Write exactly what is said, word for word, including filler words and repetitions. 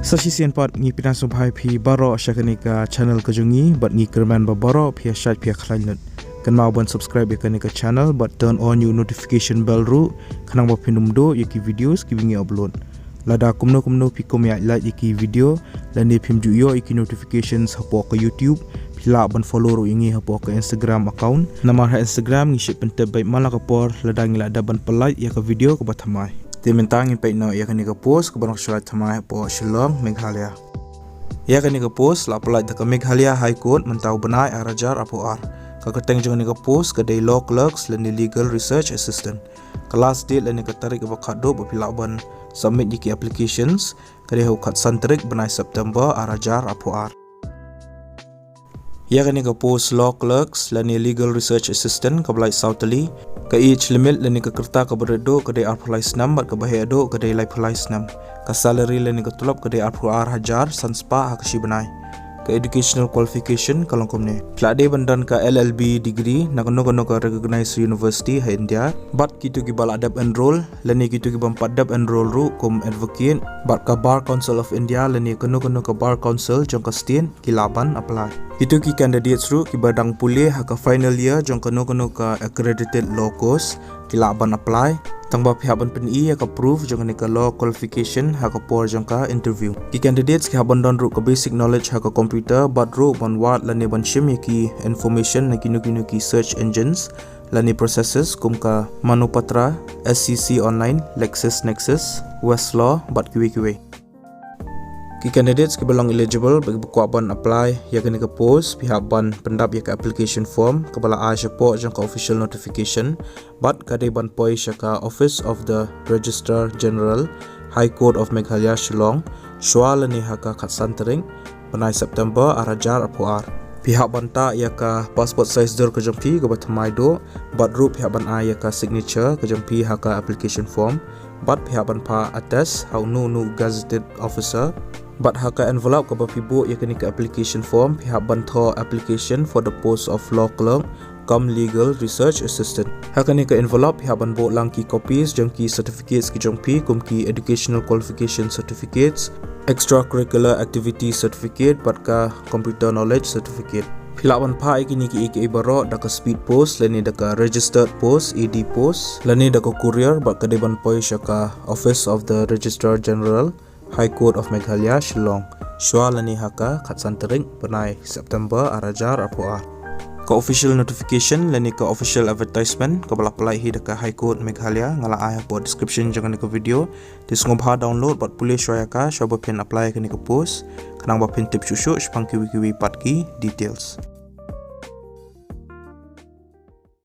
Sa shisien pat ngi pyndonkam sngewbha ïa phi baroh sha kane ka channel ka jong ngi, bad ngi kyrmen ba baroh phi ïa shait phi ïa khlaiñ lut. Kynmaw ban subscribe ïa kane ka channel bad turn on ïa u notification bell ruh, khnang ba phin ym duh ïa ki videos kiba ngi upload. Lada kumno kumno phi kum ïa like ïa ki video lane phim ju ïoh ïa ki notifications hapoh ka YouTube, phi lah ban follow ruh ïa ngi hapoh ka Instagram account. Namar ha Instagram ngi shait pyntip beit man la ka por lada ngi la dep ban pynlait ïa ka video kaba thymmai. Te mynta ngin peit noh ïa kane ka post kaba nang shait thymmai hapoh Shillong, Meghalaya. Ïa kane ka post la pynlait da ka Meghalaya High Court mynta u bnai ar hajar arphew ar. Ka kyrteng jong kane ka post ka dei Law Clerks lane Legal Research Assistant. Ka last date lane ka tarik kaba khatduh ba phi lah ban submit ïa ki applications ka dei ha u khatsan tarik bnai September ar hajar arphew ar. Ïa kane ka post Law Clerks lane Legal Research Assistant kaba lait saw tylli. Ka age limit lane ka rta kaba rit duh ka dei arphew lai snem bad kaba heh duh ka dei laiphew lai snem. Ka salary lane ka tulop ka dei arphew ar hajar san spah ha ka shi bnai. Ka educational qualification ka long kumne: phi lah dei ban don ka L L B degree na kano kano ka recognized university ha India. Bad kito kiba la dep enroll lane kito ki bym pat dep enroll ruh kum advocate bad ka Bar Council of India lane kano kano ka Bar Council jong ka state ki lah ban apply. Kito ki candidates ruh kiba dang pule ha ka final year jong kano kano ka accredited law course ki lah ban apply. Tang ba phi hap ban pyni ïa ka proof jong kane ka law qualification ha ka por jong ka interview. Ki candidates ki hap ban don ruh ka basic knowledge ha ka computer bad ruh ban wad lane ban shim ïa ki information na kino kino ki search engines lane processes kum ka Manupatra, S C C Online, LexisNexis, Westlaw bad kiwei kiwei. Ki candidates kiba long eligible bad kiba kwah ban apply ïa kane ka post, phi hap ban pyndap ïa ka application form kaba la ai shapoh jong ka official notification bad ka dei ban poi sha ka Office of the Registrar General, High Court of Meghalaya, Shillong, shwa lane ha ka khatsan tarik bnai September ar hajar arphew ar. Phi hap ban tah ïa ka passport size dur ka jong phi kaba thymmai duh bad ruh phi hap ban ai ïa ka signature ka jong phi ha ka application form bad phi hap ban phah attest ha uno uno gazetted officer. Bad ha ka envelope kaba phi buh ïa kane ka application form phi hap ban thoh application for the post of law clerk cum legal research assistant. Ha kane ka envelope phi hap ban buh lang ki copies jong ki certificates ki jong phi kum ki educational qualification certificates, extracurricular activity certificate bad ka computer knowledge certificate. Phi lah ban phah ïa kine kiei kiei baroh da ka speed post lane da ka registered post, E D post, lane da ka courier bad ka dei ban poi sha ka Office of the Registrar General, High Court of Meghalaya, Shillong, shwa lane ha ka khatsan tarik bnai September ar hajar arphew ar. Ka official notification lane ka official advertisement kaba la pynlait hi da ka High Court Meghalaya nga la ai hapoh description jong kane ka video. Te sngewbha download bad pule shwa ïa ka shwa ba phin apply ïa kane ka post, khnang ba phin tip shuh shuh shaphang kiwei kiwei pat ki details.